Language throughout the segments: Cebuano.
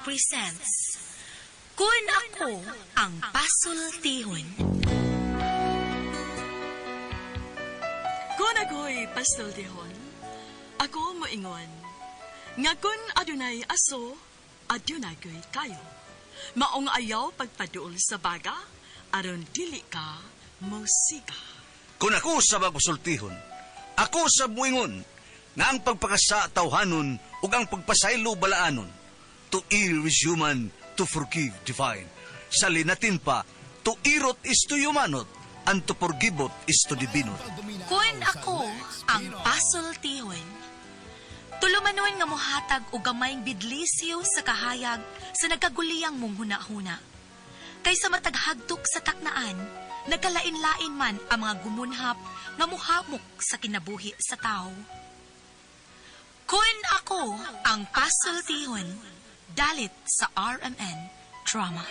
presents Kun Ako Ang Pasultihon. Kun ako'y pasultihon, ako moingon, nga kun adunay aso, adunay ko'y kayo. Maong ayaw pagpaduol sa baga, aron dili ka mosiga. Kung ako sa magpasultihon, ako sa buingon, nga ang pagpakasa tawhanon ug ang pagpasaylo balaanon. To err is human, to forgive divine. Sa linatin pa, to irot is to humanot, and to forgivot is to divinot. Kun ako ang pasultihon. Tulumanon nga mohatag og gamayng bidlisyo sa kahayag sa nagkaguliyang mong huna-huna. Kaysa mataghagtok sa taknaan, nagkalain-lain man ang mga gumunhap nga muhamok sa kinabuhi sa tao. Kun ako ang pasultihon, dalit sa RMN Drama.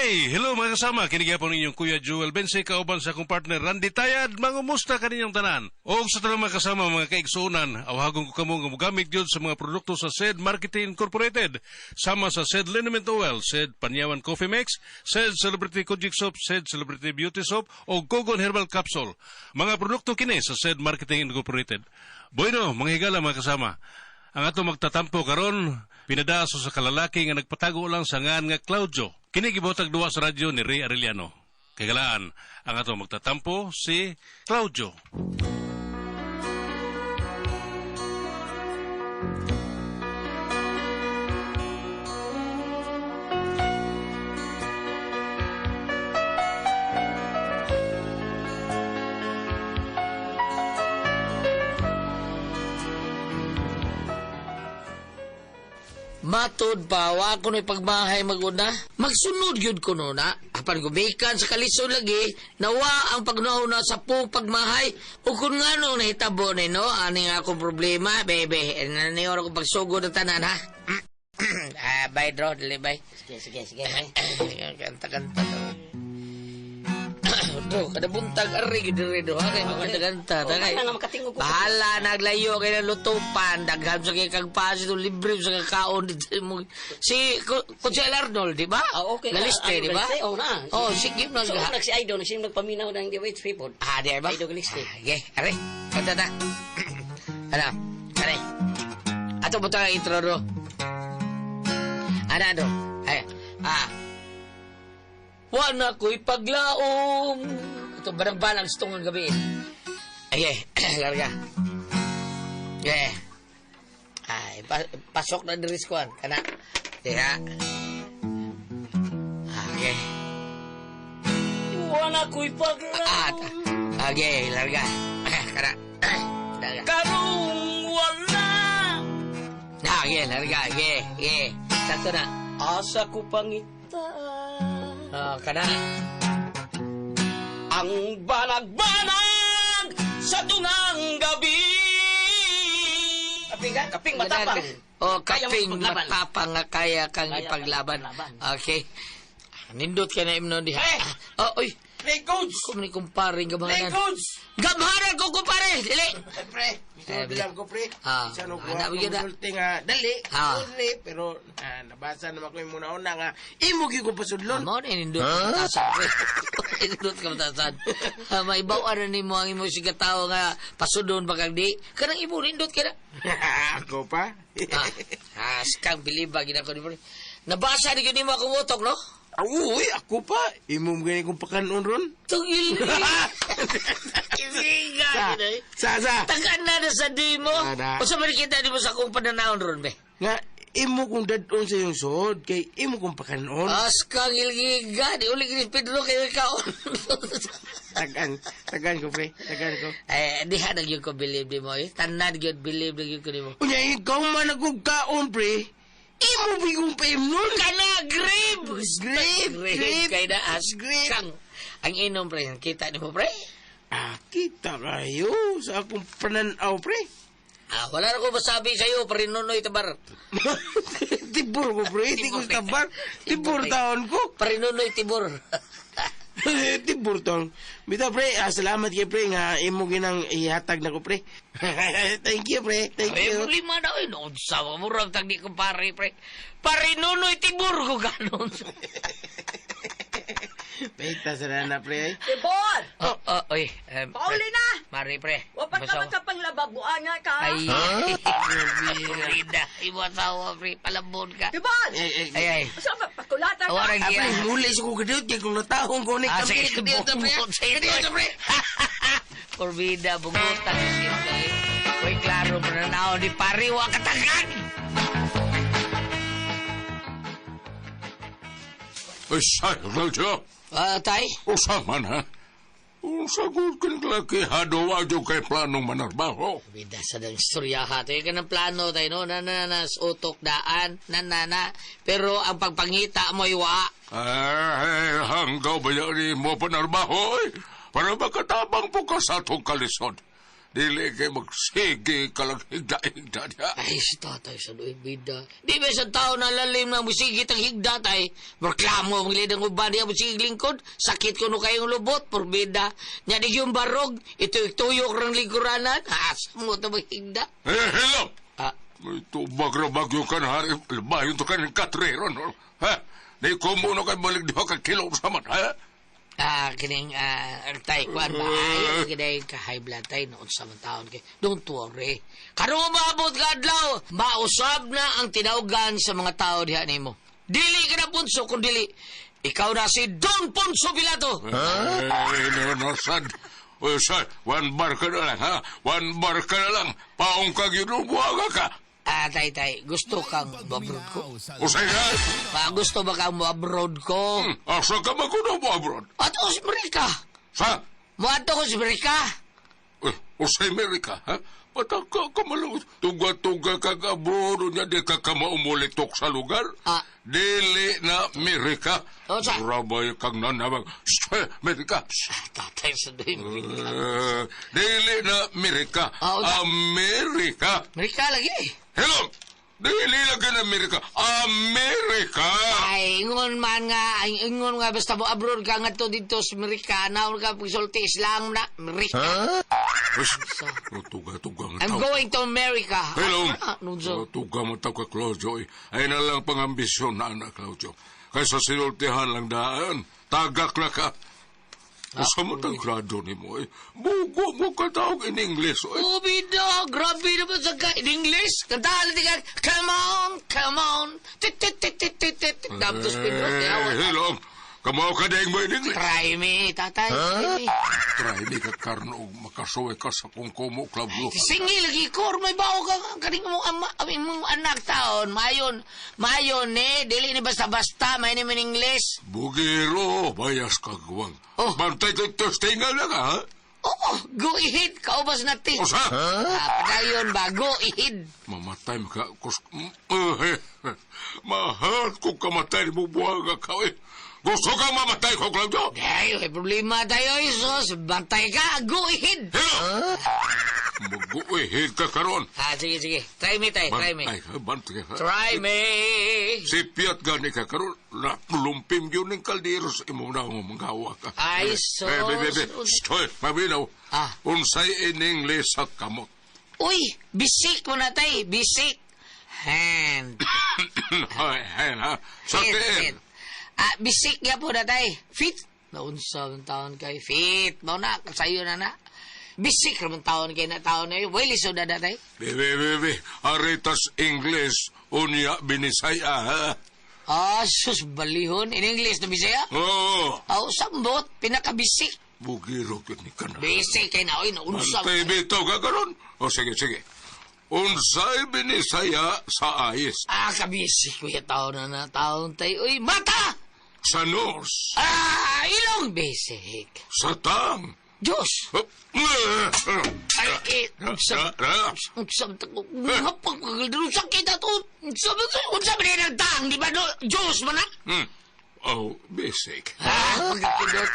Ay, hello mga kasama. Kini gyapon ninyong Kuya Joel Bense, kauban sa akong partner Randy Tayad. Mangumusta kaninyong tanan? Og sa tanang mga kasama, mga kaigsuonan, awhagon ko kamo nga mogamit gyud sa mga produkto sa SED Marketing Incorporated. Sama sa SED Liniment Oil, SED Panyawan Coffee Mix, SED Celebrity Kojic Soap, SED Celebrity Beauty Soap, o Gogon Herbal Capsule. Mga produkto kini sa SED Marketing Incorporated. Bueno, mga higala mga kasama. Ang ato magtatampo karon pinadaso sa kalalaki nga nagpatago lang sa ngan nga Claudio. Kini gibotag duwa sa radyo ni Ray Arellano. Kagalaan, ang ato magtatampo si Claudio. Matod pa, wa ko na'y pagmahay maguna. Magsunod yun ko no na. Apan gumikan sa kalisod lagi, nawa ang pagnauna sa pong pagmahay. O kung nga nung nahitabo ni no, aning akong problema, bebe, naniyor akong pagsugod ng tanan, ha? Ah, bye, bro. Dali, bye. Sige, sige, sige. Kanta-kanta to. Bro, kada buntag ari gid diri do ha kay magkanta-kanta Oh, ta kay. bahala na makatingog ko. Bahala naglayo kay na lutupan daghan sa kay kag paso libre sa kakaon dito mo. Si Kutsel Arnold, di ba? Ah, okay. Galiste, di ba? Galiste, oh, na. Oh, sige nag So, nag si Idol, nagsim nagpaminaw ng The Wait People. Ah, di ba? Idol Galiste. Ah, okay, ari. Kanta ta. Ano? Ari. Ato mo ang intro do. Ano, ano? Ay, ah. Wala ko'y paglaom. Ito, barang-balang sa tungang gabi. Ay, larga. Okay. Ay, pasok na diri sa kuwan. Kana. Diha. Okay. Wala ko'y paglaom. Okay, larga. Kana. Larga. Karong wala. Okay, larga. Okay, okay. Sakto na. Asa ko pangita. Oh, kana. Ang banag-banag sa tungang gabi. Kaping ka? Kaping matapang. Oh, Kaya kaping mong ipaglaban. matapang nga kaya kang Kaya kang ipaglaban. ipaglaban. Okay. Nindot ka na imnon diha. Eh! Oh, oy. Play goods! Kung ni kumpare Play gamhanan. goods! Gamhanan ko kumpare. Dili. Pre, Eh, gusto lang ko, pre. Ah, Isa no, anak, kuha bigyan na. konsulti nga, dali, dali, pero nabasa naman ko yung muna-una nga, imo gyud ko pasudlon. Amo na nindot ka matasan, pre. Nindot ka matasan. Maibaw na nimo ang imo siga tao nga pasudon ba kag di. Kanang imo nindot ka na. Ako pa? Askang bilib ba gina ko ni pre. Nabasa ni gyud nimo akong utok, no? Uy, ako pa. Imo mo gani kong pakanon ron. Tungil. Ibiga. Sa, sa. Tagaan na na sa di mo. Ana. O sa marikita di mo sa akong pananahon ron, be? Nga, imo kong dadon sa iyong suod, kay imo kong pakanon. Askang ilgiga. Di uli ni Pedro kayo ikaw. Tagan, tagan ko, pre. Tagan ko. Eh, di ha nagyod ko believe di mo, eh. Tanan gyud believe na gyud ko di mo. Unya, ikaw man akong kaon, pre. Imo bigong paimnon. Kana, grape! Grape, Grape, grape, kay na askang. Ang inom, pre. Kita ni mo, pre? Ah, kita kayo sa akong pananaw, pre. Ah, wala na ko masabi sa'yo, parinunoy tabar. Tibur ko, pre. Di ko tabar. Tibur taon ko. Parinunoy tibur. Tiburtong. Bitaw pre, salamat kay pre nga imo ginang ihatag nako pre. Thank you pre, thank Ay, you. problema na, oy. Noon sa murag tag di ko pare, pre. Pare Nunoy Tibur ko ganon. Peta sa na pre. Tibor! Oh, oh, oy. Pauli na! Mari, pre. Wa pa ka Basawa. magkapanglababuan nga ka. Ay, Rida. Imo asawa, pre. Palambon ka. Tibor! Eh, eh, Ay, ay. Sa pakulata ka? Awaran Ah, giya. pre, muli sa kong kadiyot kay kung natahong ko ni Ah, kami sige, kadiyot na pre. bungot sa ito. Kadiyot na pre. Kurbida, bungutan. Uy, klaro, mananaw ni pare, wa katagan! Ay, say, Claudio. Ah, tay? Usa man, ha? Unsa gud kin laki hado adyo kay planong manarbaho. Bida sa dang istorya ha. Tayo ka ng plano tayo, no? Na, na, na, sa utok daan, na, na, na. Pero ang pagpangita mo ay wa. Ay, hanggaw ba yan mo panarbaho, eh? Para makatabang po ka sa atong kalisod. Dili kay magsige ka lang higda-higda niya. Ay, si tatay sa doy, bida. Di ba sa tao na lalim na musigit ang higda tay? Reklamo ang lidang uban niya musigit lingkod. Sakit ko no kayong lubot, porbida. Nya di yung barog, ito tuyok rang lingkuranan. Asa mo ito higda? Eh, hello! Ah, May tubag na bagyo ka na hari. Bayo to ka ng katrero, no? Ha? Di ko muna kay balik diha ka kilo sa man, ha? Ah, kining tay kuan ba ay kinay ka high blood tay noon sa mga taon kay don't worry. Karon maabot ka adlaw, mausab na ang tinawgan sa mga tao diha nimo. Dili ka na punso kung dili ikaw na si Don Ponso Pilato. Ay, no, no, sad. O, sad, one bar ka na lang, ha? One bar ka na lang. Paong ka ginubuhaga ka. Ah, tay tay, gusto kang mo-abroad ko? Usay na. Pa, gusto ba kang mo-abroad ko? Asa ka magunaw mo abroad? Ato sa Amerika. Sa? Moadto ko sa Amerika. Eh, usay Amerika, ha? Pataka ka malo. Tuga-tuga ka abroad niya, di ka ka maumulitok sa lugar. Ah. Dili na Amerika. O, sa- Rabay kang nanawag. Shh, eh, Amerika. Shh. Tatay sa doy Amerika. Eh, dili na Amerika. Ah, o, sa- Amerika. Amerika lagi. Hello! Dili lagi na Amerika. Amerika! Ay, ingon man nga, ay, ingon nga, basta mo abroad ka nga to dito sa Amerika, naon ka pagsulti Islam na, Amerika. Tuga-tuga ang I'm tao. going to America. Hello! Ah, nunso. Tuga mo tao ka, Claudio. eh. Ay na lang pangambisyon na anak, Claudio. Kaysa sinultihan lang daan. Tagak na ka. Usa mo tang grado ni mo eh. Bugo mo ka tawag in English. Eh. Ubida, grabe naman sa ka in English. Kantahan natin ka, come on, come on. Tit, tit, tit, tit, tit, tit. Tapos Pedro, Eh, awa. hello. Kamaw ka dahil mo in English. Try me, tatay. Try me. Try ni ka karno og makasuway ka sa kung kumo, Claudio. Singi lagi ko, may bao ka kaning mo ama, mong anak taon. Mayon, mayon eh, dili ni basta-basta, may ni in English. Bugiro, bayas kagwang. Oh. Bantay kay testingan lang, ha? Oo, go ahead, kaubas na ti. Usa? Ah, padayon ba, go ahead. Mamatay maka kus eh, mahal ko kamatay mo buhaga ka eh. Gusto ka mamatay ko, Claudio? Ay, may problema tayo, Isos. Bantay ka, go ahead. Hello! Mag-uihid ka karon. Ah, sige, sige. Try me, tay, try me. Bantay ka, bantay ka. Try me. Sipiat gani ka karon. Na, lumpim yun ng kaldero sa imong na mga ka. Ay, Eh, sos. Eh, bebe, bebe. Shh, mabinaw. Ah. Unsay in English sa kamot. Uy, bisik mo na, tay. Bisik. Hand. Ay, ay, ha. Sa Hand, tiil. hand. Ah, bisik nga po na, tay. Fit. Naunsa ang taon kay fit. Mao na, sayo na na. Bisik ramang taon kay na taon na yun. Well, iso na na, tay. Bebe, bebe, aritas English, unya binisaya, ha? Ah, sus, balihon. In English na Bisaya? Oo, Aw, sambot. Pinakabisik. bugiro yun ni ka na. Bisik kay na, oy, naunsa. Bantay bitaw ka karon. O sige, sige. Unsay binisaya sa ayis, Ah, kabisik ko yung taon na na taon tayo. Uy, mata! sa nose, Ah, ilong bisik. sa tang. Diyos! Oh, Ay, eh, sa... Sa... Sakit ato! Sa... Unsa ba ng tang, di ba? No? Diyos man na? Hmm. Oh, basic. Ah, pagkakindot.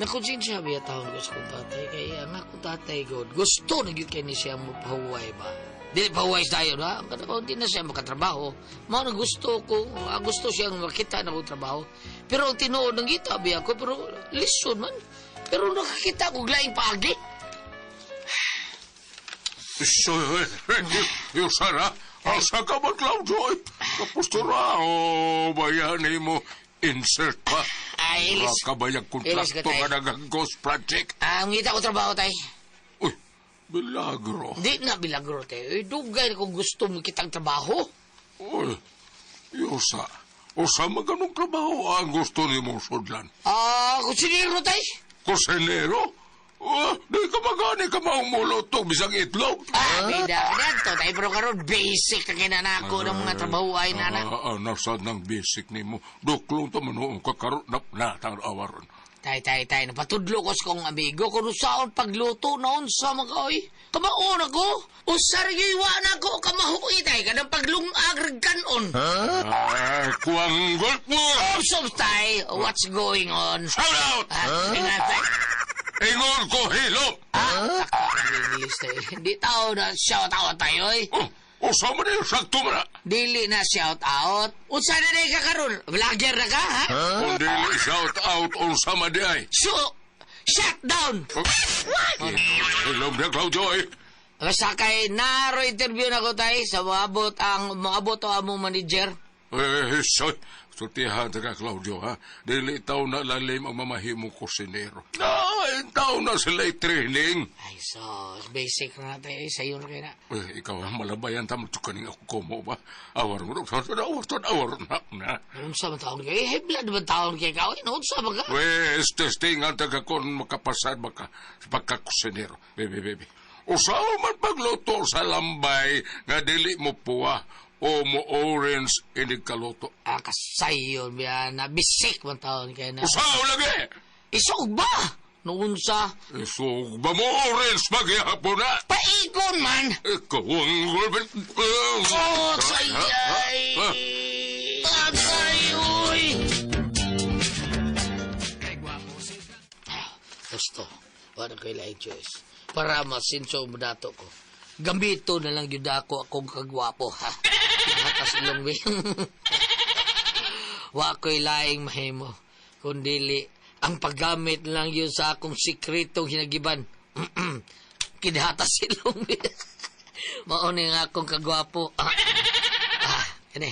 Nakonsensya ba taon ko sa kong tatay? Kaya nga kong tatay God, gusto na gyud kay ni siya mo pahuway ba? Dili pa wise tayo, ha? Kada ko, di na siya makatrabaho. Mao na gusto ko, gusto siyang makita na kong trabaho. Pero ang tinuod ng gita, biya ko, pero listen man. Pero nakakita ko laing paagi. So, yung sana, asa ka ba, Claudio? Ay, Kapostura, o bayani mo, insert pa. Ay, ilis. Kabayag Ilis ka, kontrakto tay. nga nag-ghost project. Ah, ang ngita ko trabaho, tay. Uy, milagro. Di na bilagro, tay. Uy, dugay na kung gusto mo kitang trabaho. Uy, Yosa, usa maganong trabaho ang gusto ni mong sudlan. Ah, kusinero, tay. Kusinero? Oh, di ka magani ka maumulotog bisang itlog. Ah, bida ka na to, tay. Pero karon basic na kinanako ng mga trabaho ay nana. Ah, nasa ng basic nimo. Duklong to manuong kakaroon na natang awaron. Tay, tay, tay, napatudlo ko sa kong amigo kung saon pagluto na unsa man ka, oy. Kamaon ako. Usar gyud na ako kamahuoy tay kanang paglungag rag kanon. Ah, kuwang golf mo! Oops, tay. What's going on? Shout out! Ah, ingat, tay. Ingon ko hilom! Ah, taka ng English tay. Di tao na shout out tayo, oy. Oh, usa man yung sakto man na. Dili na shout out. Unsa na day ka karon? Vlogger na ka, ha? Kung dili shout out, unsa man di ay. So, shut down. What? Hilom na Claudio eh. Basta kay naro interview na ko tay sa moabot ang moabot ang among manager. Eh, soy. Sultihan ka, Claudio, ha? Dili tao na lalim ang mamahimong kusinero. Ay, tao na sila training. Ay, so, basic na tayo. Eh, sayo na kayo na. Eh, ikaw ang malabayan tamo kaning ako komo ba? Awar mo, awar, awar na, na. Unsa man taon kayo? Eh, hebla naman taon kayo ka. Uy, unsa ba ka? Wes, testingan taga kon makapasad baka sa pagkakusinero. Bebe, bebe. Usaw man pagluto sa lambay nga dili mo puwa o mo orange inig kaluto. Ah, kasayo biya na. Bisik man taon kayo na. Usaw lagi! Isog ba? Noon sa Isog ba mo orange maghihapon na? paikon man! Ikaw ang gulpit. Oh, sayay! Tagay, uy! Gusto, wala ko'y laing choice. Para masinso mo dato ko. Gamito na lang yun ako akong kagwapo, ha? Hatas ilong bi. Wa ko'y laing mahimo. Kundili, ang paggamit lang yun sa akong sikretong hinagiban. Kinhatas ilong bi. Mauni nga akong kagwapo. Ah, ah, kini.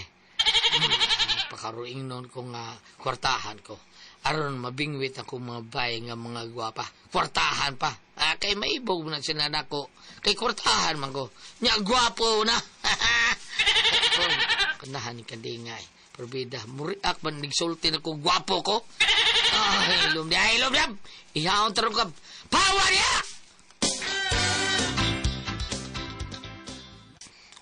Pakaruing noon kong kwartahan ko. Aron mabingwit ako mga bay nga mga gwapa. Kwartahan pa. Ah, kay maibog na sila nako. Kay kwartahan man ko. Nya gwapo na. Kanahan ni kandingay. Probida, muriak man nigsulti na ko gwapo ko. Ay, ilom niya, ilom niya. Ihaon tarong ka. Power niya!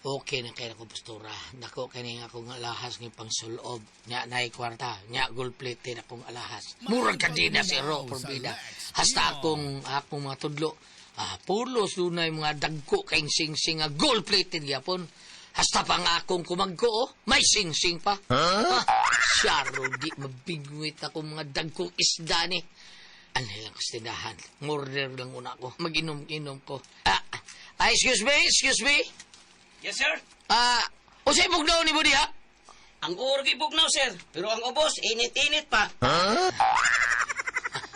Okay na kaya ko postura. Dako kini nga akong alahas ng pangsulob. Nya nay kwarta, nya gold plated akong alahas. Murag kadina si Ro Porbida. Hasta akong akong mga tudlo. Ah, pulos dunay mga dagko kay sing-sing nga gold plated gyapon. Hasta pa nga akong kumagko, oh, may sing-sing pa. Huh? Ah, syaro, di mabigwit ako mga dagkong isda ni. Ano lang ko sa tindahan. Murder lang una ko. Mag-inom-inom ko. Ah, ah, excuse me, excuse me. Yes, sir. Ah, unsay bugnaw ni Budi ha? Ang urgi bugnaw, sir. Pero ang ubos, init-init pa.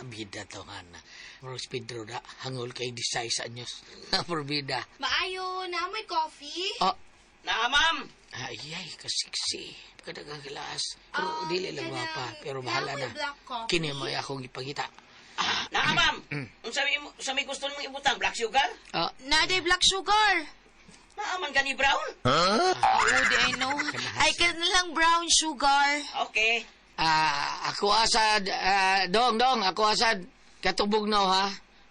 Bida to nga na. Rose Pedro da, hangol kay disay sa anyos. Porbida. Maayo, na may coffee? Oh, Na, ma'am. ay, ay, kasiksi. Kadagang gilas. Pero Ah, dili lang gwapa, pero bahala kanang na. black coffee? Kini mo akong ipangita. Na, ma'am. Unsa may unsa may gusto nimong ibutang black sugar? Ah, Naday black sugar. Naa man gani brown? Oo, di I know. Ay, ka na lang brown sugar. Okay. ah, ako asad, ah, dong, dong, ako asad, katong bugnaw ha.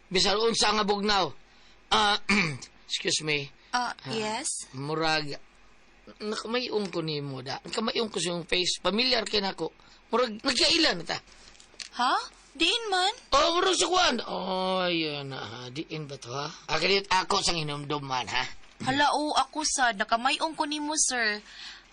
Bisan unsa nga bugnaw. Ah, excuse me. Ah, yes? Murag nakamayong ko nimo da. Nakamayong ko sa iyong face. Familiar kay nako. Murag nagkailan na ta. Ha? Diin man? Oh, murag sa kuan. Oh, yun na. ha. Diin ba to ha? Akalit ako sang hinumduman ha. Hala, oo, ako sad. Nakamayong ko nimo, sir.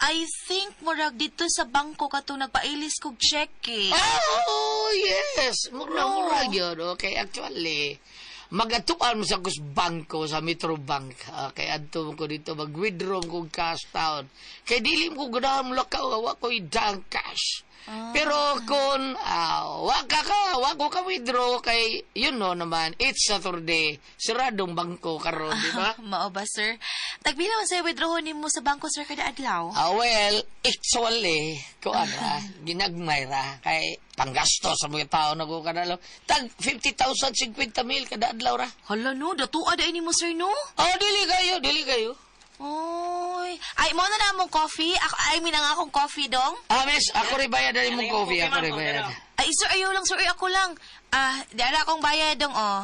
I think murag dito sa bangko kato nagpailis kog cheque. Oh, yes. Murag, No. murag yun. Okay, actually, Magatuan mo sa kus bangko sa Metro Bank. Kay adto ko dito mag-withdraw ko cash taon. Kay dili mo ko ganahan mo lakaw, wa ko idang cash. Pero kung wa ka wa ko ka withdraw kay you know naman it's Saturday, siradong bangko karon, di ba? Mao ba, sir? Tagpila man sa withdraw nimo sa bangko, sir, kada adlaw? Well, actually, kuan ra, ginagmay ra kay panggasto sa mga tao na ko kada adlaw. Tag 50,000, 50 mil kada adlaw ra. Hala no, datua dai nimo, sir, no? Oh, dili kayo, dili kayo. Oy, ay mo na na among coffee. Ako, I mean ang akong coffee dong. Miss, ako rin bayad na imong coffee, ako rin bayad. Ay, sir, ayaw lang, sir, ay, ako lang. Di ara akong bayad dong, oh.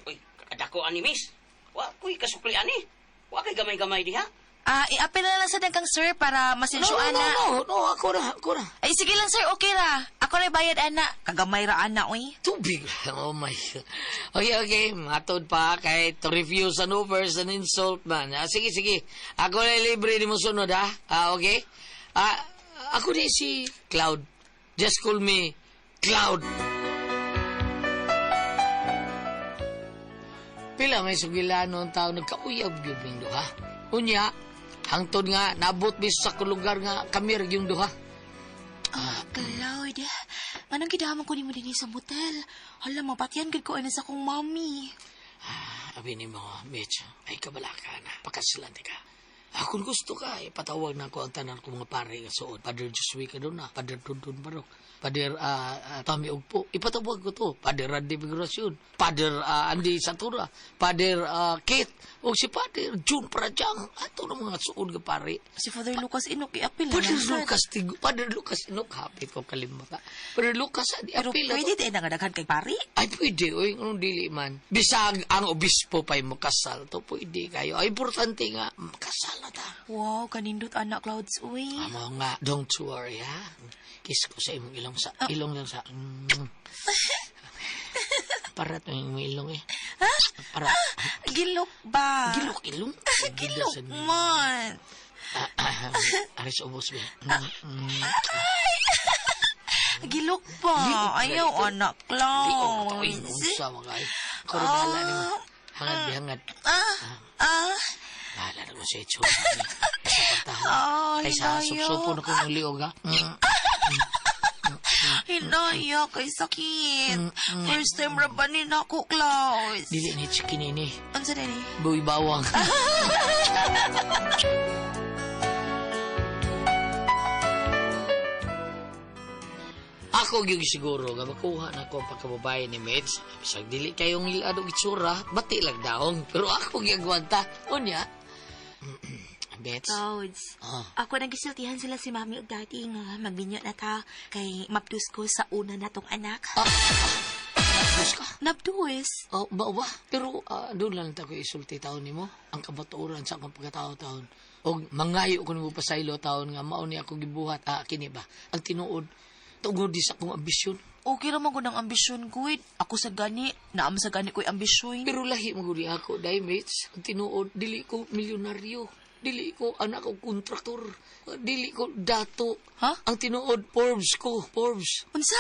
Uy, kadako ani miss. Wa ko'y kasukli ani. Wa kay gamay-gamay diha. I-apil na lang sa dagkang sir para No, masensyuan no, na. no, no, ako ra, ako ra. Ay, sige lang, sir, okay ra. Ako rin bayad, ana. Kagamay ra, ana, oy. Tubig. Oh my. Okay, okay. Matod pa kay to refuse an offer is an insult man. Sige, sige. Ako na libre ni mo sunod, ha? Okay? Ako ni si Cloud. Just call me Cloud. Pila may sugilano ang tao nagkauyab gyud ning duha. Unya, hangtod nga nabot bis sa lugar nga kami ra gyung duha. Cloud, anong gidamon ko nimo dinhi sa motel? Hala, mapatyan gid ko ana sa akong mami. Abi ni mo, Mitch, ay kabalaka na. Pakaslan ka. Kung gusto ka, ipatawag na ako ang tanan ko mga pare nga suod. Father Josue Cadona, Father Dundun Barok, Father Tommy Ugpo. Ipatawag ko to. Father Randy Migracion, Father Andy Satura, Father Kate, o si Father June Prajang. Ato ng mga suod nga pare. Si Father Lucas Inok, i-apil na Father lang sad. Lucas, tigo, Father Lucas Inok, hapit ko kalimata. Father Lucas, di Pero apil na to. pwede din nga daghan kay pare. Ay, pwede. Uy, anong dili man. Bisag ang obispo pa'y makasal to. Pwede kayo. Ay, importante nga, makasal na ta. Wow, kanindot anak Clouds, uy. Amo nga, don't worry, ha? Kiss ko sa imong ilong sa, ilong lang sa. Para to yung ilong eh. Ha? Para. Gilok ba? Gilok ilong? Gilok man. Aris ubos ba? Gilok pa. Ayaw, anak Liog to, Clouds. unsa mga ay. Karon ni mo. Hangad bihangad. Bahala na ko sa itsura. Sa pagtahan. Ay, Kay sa hinaya. supsupo na kong liog, ha? Hinaya, kay sakit. First time rabanin ako, Clouds. Dili ni chicken ini. Unsa na ni? Buy bawang. Ako gyud siguro nga makuha na ko ang pagkababae ni Mitch. Bisag dili kayong iladog itsura, bati lang daong. Pero ako gyagwanta. Unya. Mitch. Clouds. Ako nagisultihan sila si Mami ug Daddy nga magbinyo na ta kay mapdus ko sa una natong anak. Nabdus ka? Nabdus. Oh, ba ba? Pero doon lang ta ko isulti taon nimo ang kabatuoran sa akong pagkatao taon. Og mangayo ko nimo pasaylo taon nga mao ni ako gibuhat kini ba ang tinuod tungod di sa akong ambisyon. Okay ra man gud ang ambisyon ko. Eh. Ako sa gani, naam sa gani ko'y ambisyon. Pero lahi mo gud ako, dai mates. Ang tinuod dili ko milyonaryo. Dili ko anak og kontraktor. Dili ko dato. Ha? Ang tinuod Forbes ko, Forbes. Unsa?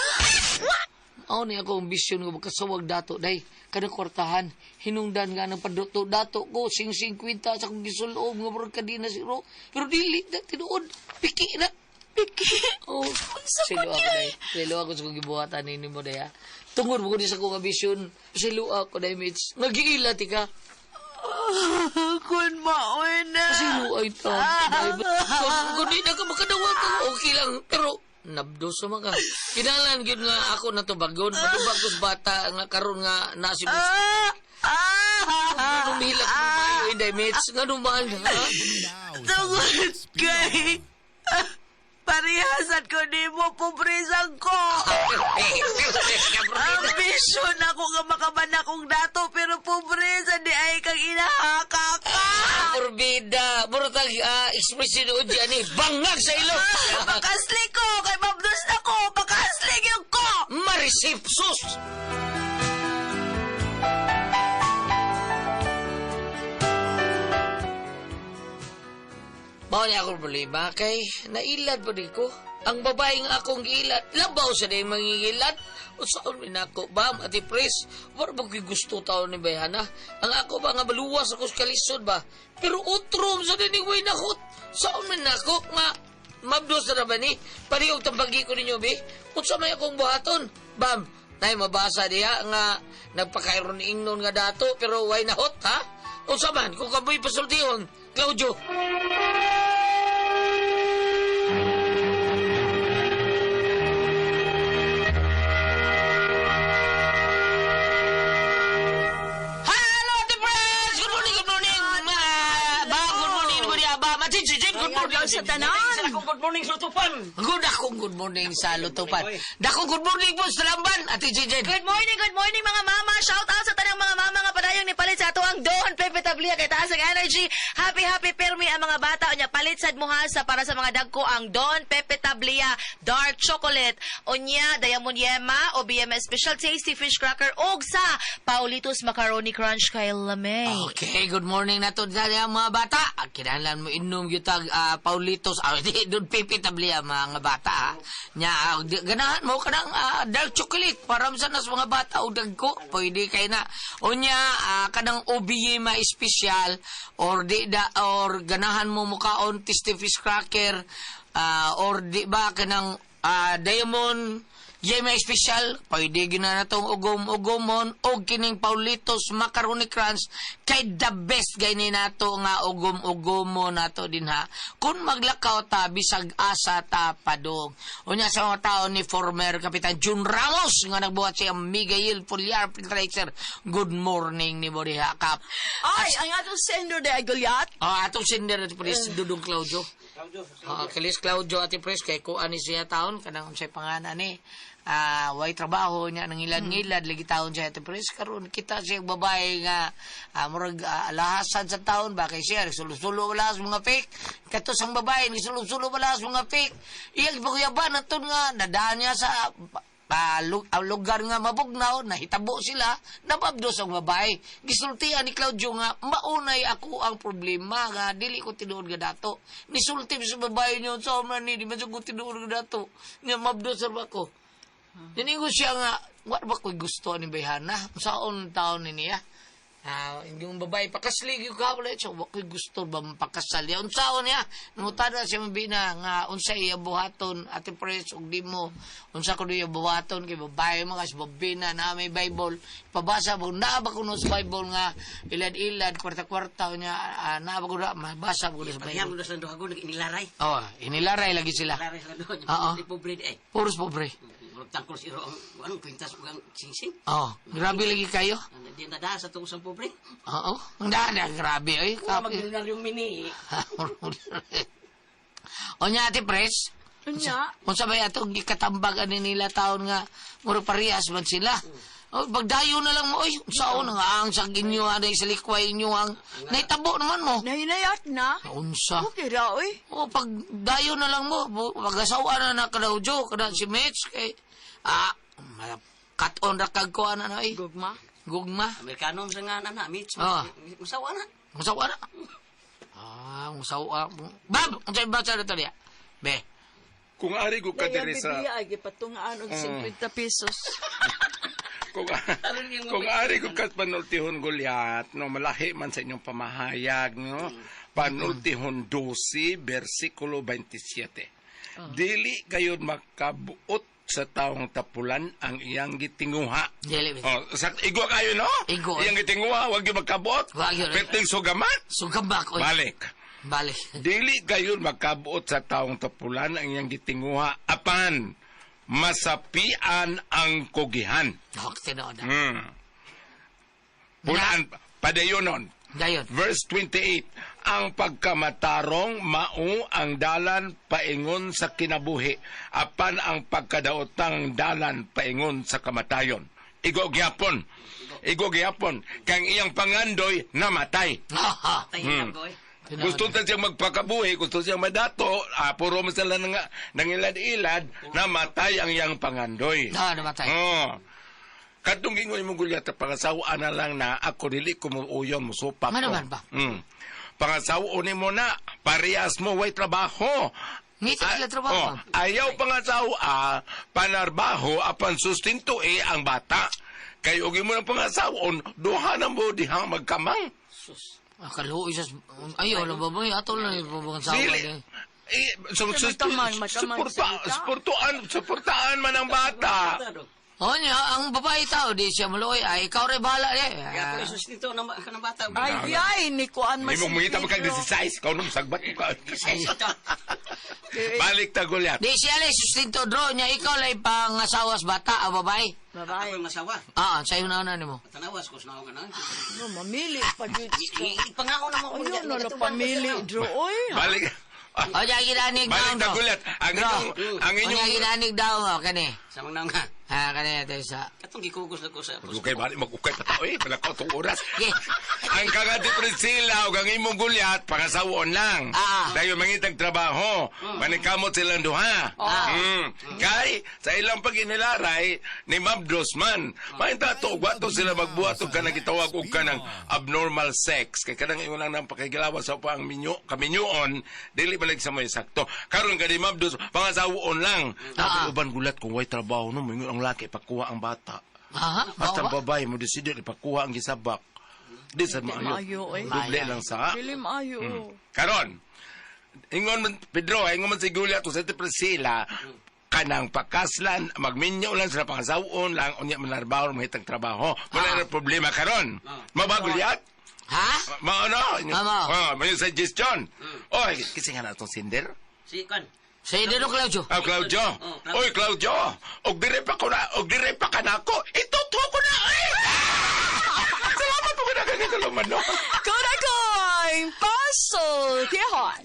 Mao ni ako ambisyon nga makasawag dato day kanang kwartahan hinungdan nga ng paduto dato ko sing 50 sa akong gisulob nga murag kadina siro pero dili na tinuod piki na Piki. Oh, Unsa silo man ako yun? day. Silo ako sa kong gibuhatan nini mo day ha. Tungod mo ko di sa akong ambisyon. Silo ako day mates. Nagiila ti ka. Kun maon na. Silo ay ta. Kung di na ka makadawat okay lang. Pero nabdos sa mga. Kinalan gyud nga ako na tubagon. Matubag ko sa bata nga karon nga nasi mo. Nganong mihilak mo maayo inday mates. Nganong mahal ha? Tungod kay... Parihasan ko nimo, pobresan ko. Ambisyon ako nga makaman akong dato, pero pobresa di ay kang inahaka ka. Morbida. Murtag expression o dyan eh. Bangag sa ilong. Makasli ko, kay mabdos na ko, makasli yung ko. Marisipsus! Mao ni ako problema kay nailad pa di ko. Ang babae nga akong giilat, labaw sa day mangigilat. Usaon mi nako ba, Ate Pres? Wala ba ko'y gusto tao ni Bayhana? Ang ako ba nga maluwas ako sa kalisod ba? Pero utrom sa day ni way nakot. Saon mi nako nga mabdos na ba ni? Parihog tambagi ko ninyo, bi? Unsa may akong buhaton? Bam, nay mabasa diha nga nagpakairon ingnon nga dato pero way nahot, ha? Unsa man, kung kamoy pasultihon, Claudio. Hello, Ate Pres! Good morning, good morning! Ba, good morning, good morning, ba. Machichichin, good morning. Sa tanan. Sa akong good morning sa lutupan. Good akong good morning sa Lutupan. Dakong good morning po sa Lamban, Ate Chichen. Good morning mga mama. Shout out sa tanang mga mama nga padayong ni palit sa ato ang Don Pepe Tablia kay taas ang energy. Happy happy permi ang mga bata unya palit sad mo ha sa para sa mga dagko ang Don Pepe Tablia Dark Chocolate. Unya Diamond Yema o BMS Special Tasty Fish Cracker og sa Paulitos Macaroni Crunch kay Lamay. Okay, good morning na to sa mga bata. Kinahanglan mo inom gyud tag Paulitos. Di, Don Pepe Tablia mga bata. Ha? Nya ganahan mo kanang dark chocolate para sa nas mga bata og dagko. Pwede kay na. Unya kanang OBM espesyal or di da or ganahan mo mukaon tasty fish cracker or di ba kanang Diamond Yema espesyal, pwede gina na tong ugom-ugomon o kining Paulitos Macaroni Crunch kay the best gani nato nga ugom-ugomon nato din ha. Kung maglakaw ta bisag asa ta padong. Unya sa mga tao ni former Kapitan Jun Ramos nga nagbuhat siya Miguel Pulyar Filtracer. Good morning ni Boriha Kap. Ay, ang atong sender de Goliath. Oh, atong sender at Pres Dudong Claudio. Kalis Claudio Ate Pres kay kuan ni siya taon kanang unsay pangalan ni way trabaho niya nangilad-ngilad lagi taon siya Ate Pres karon kita siya babae nga murag alahasan sa taon ba kay siya nagsulo-sulo balahas mga fake kato sang babae nagsulo-sulo balahas mga fake iyang gipakuyaban aton nga nadaan niya sa lugar nga mabugnaw, nahitabo sila, nababdos ang babae. Gisultian ni Claudio nga, maunay ako ang problema nga, dili ko tinuod nga dato. Nisulti sa babae niyo, sa man ni, di man ko tinuod nga dato. Nga mabdos sa ako. Niningo siya nga, wa ba ko'y gusto ni Bayhana? Saon taon ni niya? Yung babae, pakaslig yung kapala. Siya, wa ko'y gusto ba mapakasal niya? Unsaon niya? Nangutada siya mabina nga, unsa iya buhaton, Ate Pres, ug di mo, unsa ko iya buhaton, kay babae mo, kasi babina na may Bible. Pabasa mo, naa ba kuno sa Bible nga, ilad-ilad, kwarta-kwarta, niya, naa ba kuno, mabasa mo kuno sa Pareham Bible. mo sa duha ko nag-inilaray. Oh, inilaray lagi sila. Laray sa duha. Oo. Di pobre di ay. Puros pobre. Murag tangkol si ro ang anong kwintas ug ang singsing. Oh, grabe lagi kayo. Di na sa tuong sang pobre. Oo, ang daan, grabe. Ay, Wa kapi. magmilyonaryo mini. Onya, Ate Pres, Unya. unsa ba atong gikatambag ani nila taon nga murag parehas man sila. Oh, pagdayo na lang mo, oy, unsaon nga ang sa inyo anay sa likway inyo ang naitabo naman mo. Nahinayat na. Unsa? Okay ra, oy. Oh, pagdayo na lang mo, pag-asawa na na Claudio, kada si Mitch kay cut on ra kag kuan na oy. Gugma. Gugma. Amerikano sa nga na Mitch. Ah. Masawa na. Musawa na. Musawa. Bab, unsay basa na to niya? Be. Kung ari ko ka Kaya diri sa Biblia ay gipatungaan og 50 pesos. Kung ari ko kat panultihon Goliath, no, malahi man sa inyong pamahayag, no? Panultihon 12, versikulo 27. Dili gayud makabuot sa taong tapulan ang iyang gitinguha. Dili. Oh, igo kayo, no? Igo. Iyang gitinguha, wag gyud makabuot. Wag gyud. Perting sugamat. Sugambak oy. Balik. Balik. Dili gayud makabuot sa taong tapulan ang iyang gitinguha apan masapian ang kugihan. Hok tinuod. Pulaan padayonon. Dayon. Verse 28, ang pagkamatarong mao ang dalan paingon sa kinabuhi, apan ang pagkadaotang dalan paingon sa kamatayon. Igo gyapon. Igo gyapon kang iyang pangandoy namatay. Ha. Tayo boy. Gusto ta siyang magpakabuhi, gusto siyang madato, puro man sila nangilad-ilad, namatay ang iyang pangandoy. Na, namatay. Oo. Katong gingon mo Gulyat, pangasawa na lang na ako dili ko mo uyon mo supak Ano ko. man ba? Pangasawa ni mo na, parehas mo way trabaho. Ngita sila trabaho. Oh, ayaw pangasawa, panarbaho, apan sustinto eh ang bata. Kay og imo ng pangasawon, duha na mo dihang magkamang. Sus. Ah, kaluoy sa... Ayaw lang babae. Ato lang yung babae sa Dili. awa. Eh, so, so, Magkamang, magkamang suporta, salita. suportaan, suportaan man ang bata. O niya, ang babae tao, di siya maluoy. Ay, ikaw rin bahala. Eh. Kaya ako sustento ng kanang bata. Ay, ay, ni kuan man Hindi mo mangita pa kag 16, ikaw nung sagbat mo ka. Balik ta Goliath. Di siya lang sustento draw niya. Ikaw lang pangasawas bata, ang babae. Babae. Ako yung asawa. Ah, sa'yo na na nimo. Tanawas ko sa ka na. No, mamili pa gyud. Ipangako na mo. Ayun, no, pamili, Dro. Oy, Balik. Ah, O niya, ginanig daw. Balik ta Goliath. Ang inyong ang O niya, inyong ginanig daw. O, kani. Sa mga nga. Ha, kani ito isa. Katong gikugos na ko sa Ukay balik magukay pa tao eh. Wala ko itong oras. Okay. Ang kagati Priscilla o ang imong Goliath, pangasawon lang. Ah. Dahil mangitag trabaho, manikamot silang duha. Ah. Kay, sa ilang pag-inilaray, ni Mabdos man, mainta to, wato sila magbuhat og kanang gitawag og kanang abnormal sex. Kay kanang ingon lang ng pakigilawa sa pang minyo, kaminyuon, dili balik sa may sakto. Karon ka ni Mabdos, pangasawon lang. Ah. Tapi uban gulat kung way trabaho no, moingon ang laki pakuha ang bata. Aha, Basta mao ba? babae mo decider ipakuha ang gisabak. Di sa maayo. Maayo, eh. Doble lang sa. Dili maayo. Karon, ingon man Pedro, ingon man si Julia to sa Priscilla, kanang pakaslan, magminyo lang sila pangasawon lang, unya manarbaho, mahitang trabaho. Wala na problema karon. Mabagulyat? Ha? Maano? Mama. Oh, may suggestion. Oy, kasi nga na itong sinder. Si kan. Sa iyo Claudio. Ah, Claudio. Oh, Claudio. Oy, Claudio. Og dire pa ko na, og dire pa ka na ako. Ituto ko na. Eh! Salamat po ka na ganito, no? Kudakoy, pasultihon.